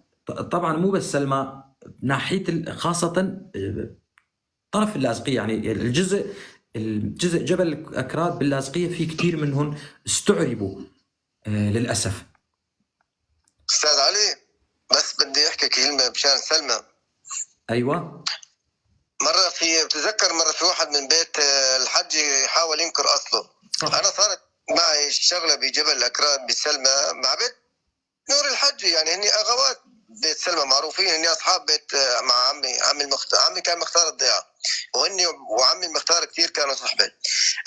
طبعا مو بس سلمى، ناحية خاصة طرف اللاذقيه، يعني الجزء جبل الاكراد باللاذقيه في كثير منهم استعربوا للاسف. استاذ علي بس بس بدي احكي كلمة بشان سلمى. ايوه. مرة في، بتذكر مرة في واحد من بيت الحجي حاول ينكر اصله. صح. انا صارت معي شغله بجبل الاكراد بسلمى مع بيت نور الحجي، يعني هني اغوات بيت سلمى معروفين، هني اصحاب بيت مع عمي، عمي المختار، عمي كان مختار الضيعة، وهني وعمي المختار كثير كانوا صحبه.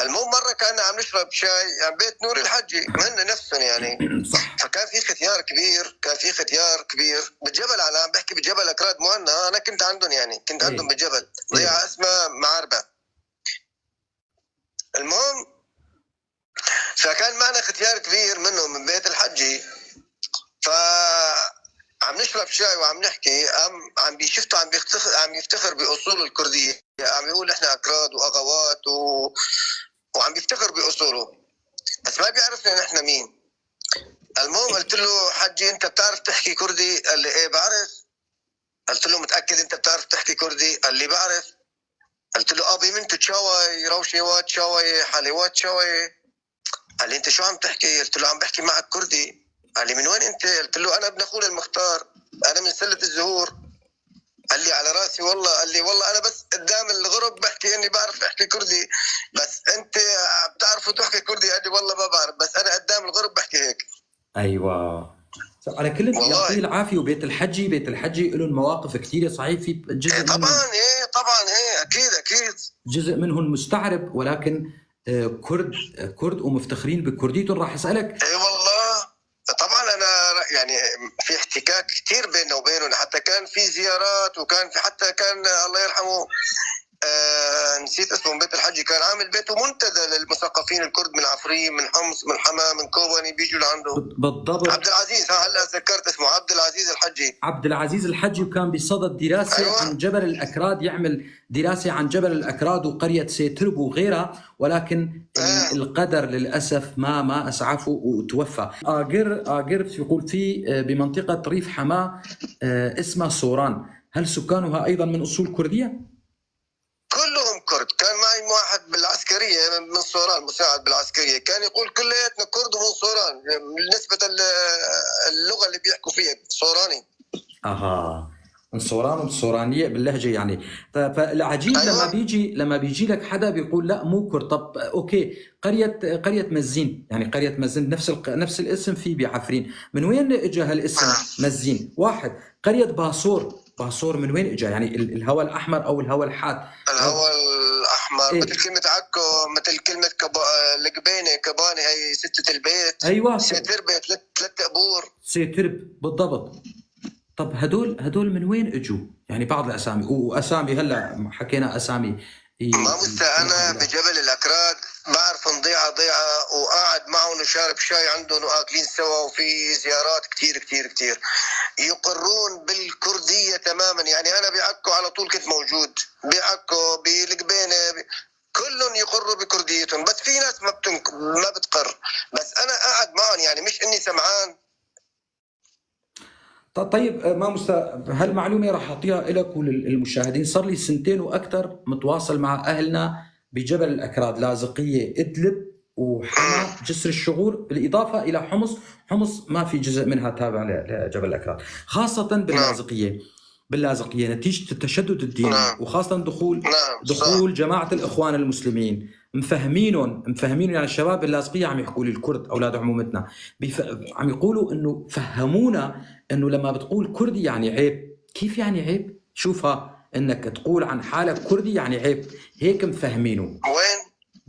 المهم مرة كان عم نشرب شاي عند بيت نور الحجي، هن نفسهم يعني. صح. فكان في ختيار كبير، كان في ختيار كبير بالجبل، انا عم بحكي بجبل اكراد مو عنا، انا كنت عندهم يعني، كنت عندهم بالجبل، ضيعه اسمها معاربه. المهم فكان معنا ختيار كبير منهم من بيت الحجي، ف عم نشرب شاي وعم نحكي، عم بيشفته عم بيفتخر، عم يفتخر باصوله الكرديه، عم يقول احنا اكراد واغوات وعم بيفتخر باصوله، بس ما بيعرفنا نحن مين. المهم قلت له حجي انت بتعرف تحكي كردي؟ قال لي ايه بعرف. قلت له متاكد انت بتعرف تحكي كردي؟ قال لي بعرف. قلت له ابي من تشاوي روشيوات شاوي حليوات شاوي. قال لي انت شو عم تحكي؟ قلت له عم بحكي معك كردي. قال لي من وين انت؟ قلت له انا ابن اخوي المختار، انا من سله الزهور. قال لي على راسي والله. قال لي والله انا بس قدام الغرب بحكي اني بعرف احكي كردي، بس انت بتعرفوا تحكي كردي؟ قال لي والله ما بعرف، بس انا قدام الغرب بحكي هيك. ايوه. على كل يعطيه العافية. وبيت الحجي، بيت الحجي لهم مواقف كثيرة، صحيح في جزء إيه طبعا، ايه طبعا، ايه اكيد اكيد جزء منهم مستعرب، ولكن كرد، كرد ومفتخرين بكرديتهم. راح اسالك. اي والله طبعا، انا يعني في احتكاك كثير بيننا وبينهم، حتى كان في زيارات، وكان في حتى كان الله يرحمه نسيت اسمه من بيت الحجي، كان عامل بيته منتدى للمثقفين الكرد من عفرين، من حمص، من حما، من كوباني، بيجوا لعنده. بالضبط. عبد العزيز، ها هلا تذكرت اسمه، عبد العزيز الحجي. عبد العزيز الحجي، وكان بصدد دراسة. أيوة. عن جبل الأكراد، يعمل دراسة عن جبل الأكراد وقرية سيترب وغيرها، ولكن القدر للأسف ما أسعفه وتوفى. آجر يقول في بمنطقة ريف حماة اسمها سوران، هل سكانها أيضا من أصول كردية؟ كلهم كرد. كان معي واحد بالعسكرية من صوران، مساعد بالعسكرية، كان يقول كلياتنا كرد ومن صوران، بالنسبة اللغة اللي بيحكوا فيها صوراني. اها، من صوران وبالصورانية باللهجة يعني. فالعجيب. أيوة. لما بيجي لك حدا بيقول لا مو كرد. طب okay، قرية مزين، يعني قرية مزين نفس الاسم في بعفرين، من وين اجى هالاسم مزين؟ واحد. قرية باصور، باصور من وين اجى؟ يعني الهواء الاحمر او الهواء الحاد. الهواء الأحمر. إيه. مثل كلمة عكو، مثل كلمة القبينة، كباني هي ستة البيت. سيتربة ثلاث قبور. سيترب بالضبط. طب هدول من وين اجوا؟ يعني بعض الاسامي واسامي، هلا حكينا اسامي. ما مستى انا بجبل الاكراد بعرف ضيعه ضيعه، وقاعد معهم وشارب شاي عندهم واكلين سوا، وفي زيارات كثير كثير كثير، يقرون بالكرديه تماما. يعني انا بعكو على طول كنت موجود، بعكو، بالقبينه، كلهم يقروا بكرديتهم، بس في ناس ما بتقر، بس انا قاعد معهم، يعني مش اني سمعان. طيب ما مستى، هالمعلومه راح اعطيها لك وللمشاهدين. صار لي سنتين واكثر متواصل مع اهلنا بجبل الاكراد، لاذقيه، ادلب، وحما، جسر الشغور، بالاضافة الى حمص. حمص ما في جزء منها تابع لجبل الاكراد، خاصة باللاذقيه. باللاذقيه نتيجة التشدد الديني وخاصة دخول دخول جماعة الاخوان المسلمين، مفهمينهم يعني الشباب باللاذقيه عم يحكوا لي، الكرد اولاد عمومتنا عم يقولوا انه فهمونا انه لما بتقول كردي يعني عيب. كيف يعني عيب؟ شوفها، انك تقول عن حالك كردي يعني عيب، هيك مفهمينه. وين؟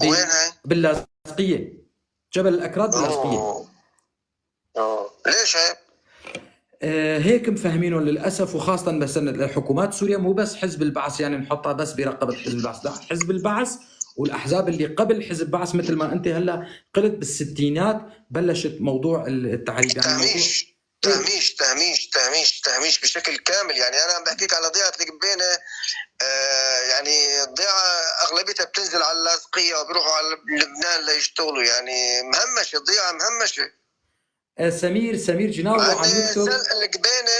وين هاي؟ باللاذقيه، جبل الاكراد باللاذقيه. أوه. أوه. ليش هيك؟ هيك مفهمينه للاسف. وخاصة مثلا الحكومات سوريا، مو بس حزب البعث، يعني نحطها بس برقبه حزب البعث، لا، حزب البعث والاحزاب اللي قبل حزب البعث، مثل ما انت هلا قلت، بالستينات بلشت موضوع التعريب، يعني موضوع تهميش تهميش تهميش تهميش تهميش بشكل كامل. يعني انا عم بحكيك على ضيعه القبينه، يعني الضيعة اغلبيتها بتنزل على اللاذقيه وبيروحوا على لبنان ليشتغلوا، يعني مهمشه الضيعه، مهمشه. سمير جناوي مع عم إن يكتب. القبينه،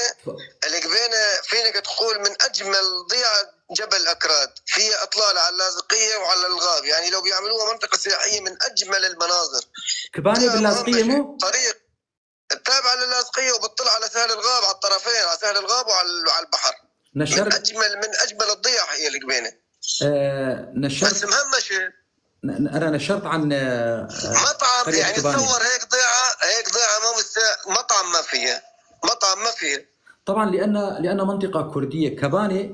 القبينه فينك تقول من اجمل ضيعه جبل الاكراد، فيها اطلالة على اللاذقيه وعلى الغاب، يعني لو بيعملوها منطقة سياحية من اجمل المناظر. كباني ضيعة باللاذقيه مهمشة. مو طريق التابعة للاذقيه. وبتطل على سهل الغاب، على الطرفين، على سهل الغاب وعلى البحر. نشرت من اجمل الضيع هي القبينه. نشرت بس مهمشه. انا نشرت عن مطعم، يعني تصور هيك ضيعه، ما مطعم ما فيها، مطعم ما فيها. طبعا لان منطقة كرديه،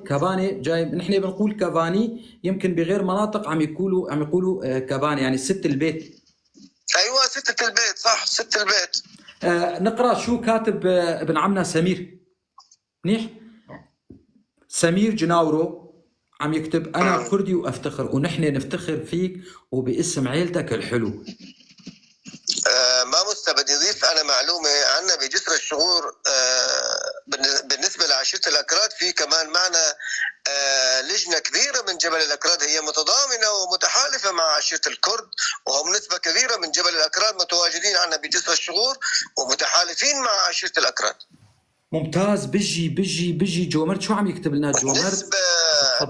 كباني جاي، نحن بنقول كباني، يمكن بغير مناطق عم يقولوا كباني، يعني ست البيت. ايوه ستة البيت، صح، ست البيت. نقرا شو كاتب ابن عمنا سمير، منيح؟ سمير جناورو عم يكتب: انا كردي وافتخر، ونحن نفتخر فيك وباسم عيلتك الحلو. ما بدي اضيف انا معلومة عنا بجسر الشغور. بالنسبة لعشيره الاكراد، في كمان معنا لجنة كبيرة من جبل الاكراد، هي متضامنه ومتحالفه مع عشيره الكرد، وهم نسبه كبيرة من جبل الاكراد متواجدين عنا بجسر الشغور ومتحالفين مع عشيره الاكراد. ممتاز. بجي بجي بجي جومرت، شو عم يكتب لنا جومرت؟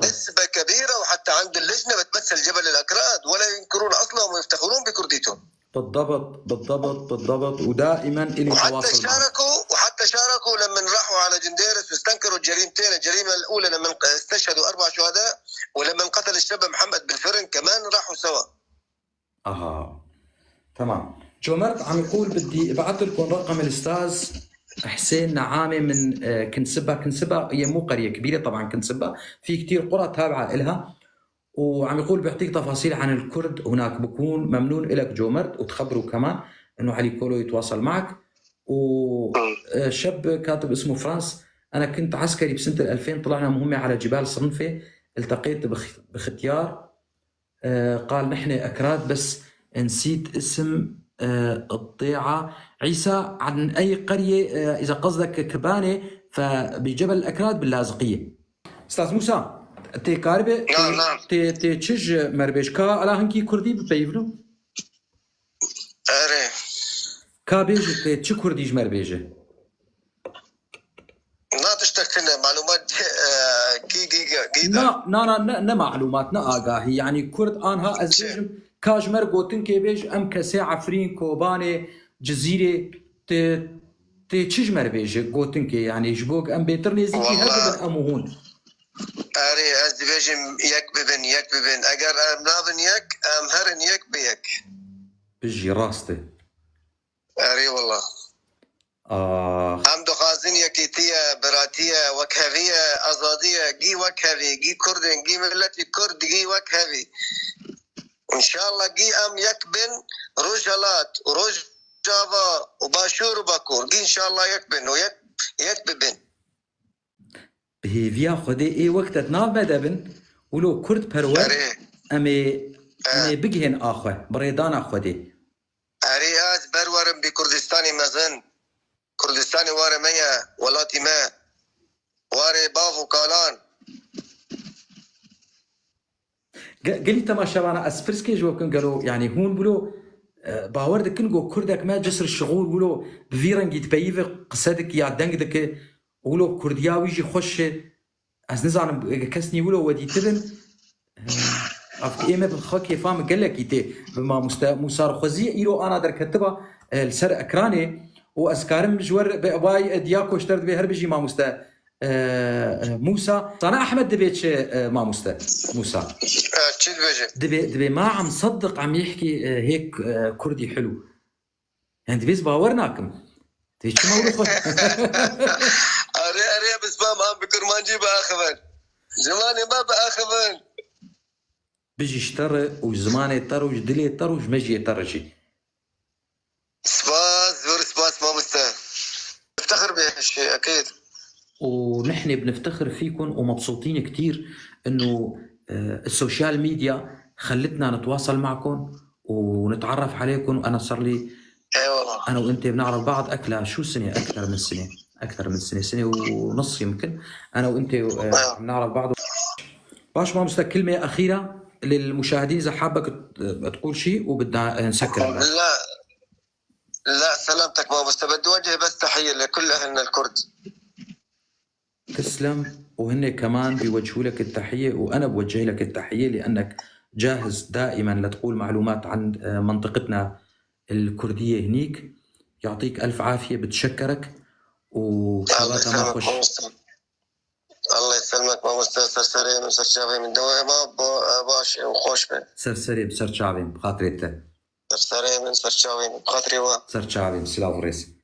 نسبة كبيرة، وحتى عند اللجنة بتمثل جبل الأكراد، ولا ينكرون أصلهم ويفتخرون بكرديتهم. بالضبط بالضبط بالضبط، ودائما إلي تواصل معهم. وحتى شاركوا لما راحوا على جنديرس واستنكروا الجريمتين، الجريمة الأولى لما استشهدوا 4 شهداء، ولما قتل الشاب محمد بالفرن كمان راحوا سوا. اها تمام. جومرت عم يقول بدي ابعث لكم رقم الاستاذ حسين نعامه من كنسبة. كنسبة هي مو قرية كبيرة طبعا، كنسبة في كتير قرى تابعه لها، وعم يقول بيعطيك تفاصيل عن الكرد هناك. بكون ممنون لك جومرت، وتخبره كمان انه علي كولو يتواصل معك. وشاب كاتب اسمه فرانس: انا كنت عسكري بسنة 2000، طلعنا مهمة على جبال صنفه، التقيت بختيار، قال نحن اكراد، بس نسيت اسم الضيعة. عيسى عن اي قرية؟ اذا قصدك كبانه فبجبل الاكراد باللاذقيه. استاذ موسى تي كاربه نعم. تي تشج مربيش كا على هنكي كردي ببيفلو؟ اري كا بيجي تي تش كرديج مربيجه؟ نا تشتكتنا معلومات كي كي كي نا نا نا نا معلومات نا آگاهي، يعني كرد آنها از بيجم كاجمر گوتن كي بيج ام كسي عفرين كوباني جزيرة تي تي تشج مربيجه گوتن كي، يعني جبوك ام بيتر نزيكي هر ام هون. اري از بيجم يك ببن يك ببن، اگر ام نابن يك ام هرن يك بيك. بيجي راستي. اري والله. ام دخازن يكيتية براتية وكهفية ازادية جي وكهفي جي كردن جي ملتي كرد جي وكهفي. ان شاء الله جي ام يكبن رجلات ورج جافا وباشور وباكور جي ان شاء الله يكبن ويك يكبن. بهيفيا خدي اي وقت تناف بدبن ولو كرد پرور امي بجهن اخوه بريدان خدي. اري از برورم بكردستاني مزن كردستاني واري ميا ولاتي ما واري بافو كالان. قلي تماشا انا اسبرسكي جو كن قالوا يعني هون بلو باور دكن جو كردك ما جسر الشغور بلو بفيرنجي تبيف قصدك يا دنگ ولو كردياوي جي خوش از نزانم كسني ولو ودي تبن اف ايما بالخاك فام قال لك يتي بما موسى خزي ايرو انا در كتبه لسر اكراني واسكارم جور باي دياكو اشترت به هربجي ما مستا موسى انا احمد دبيتش ما مستا موسى دبي دبي ما عم صدق عم يحكي هيك كردي حلو، يعني دبيز باورناكم دبي شو ما اري اري بس ما عم بكرمانجي باخذن زماني ما باخذن بيجي اشتر وزماني تر وجدلي تر وجمجي ترجي. سباس زور سباس ما مستاهل نفتخر بهالشيء اكيد، ونحن بنفتخر فيكم ومبسوطين كثير انه ال social media خلتنا نتواصل معكم ونتعرف عليكم. وانا صار لي ايوه انا وانت بنعرف بعض اكله شو سنة، اكثر من سنة، اكثر من سنة، سنة ونص يمكن انا وانت بنعرف بعض. باش ما كلمة اخيرة للمشاهدين اذا حابك تقول شيء وبدنا نسكر. لا لا سلامتك ما بدي اوجه بس تحية لكل اهلنا الكرد. تسلم، وهن كمان بيوجهوا لك التحية وانا بوجه لك التحية لانك جاهز دائما لتقول معلومات عن منطقتنا الكردية هنيك. يعطيك الف عافية، بتشكرك الله وشباتا ما يسلمك خوش. ماموستا، الله يسلمك ماموستا. سرسري من سرشاوي من دواء ما باش وخوش به. سرسري بسرچاويم بخاطري ته. سرسري من سرشاوي من بخاطري سرچاويم، سلاڤ و ڕێز.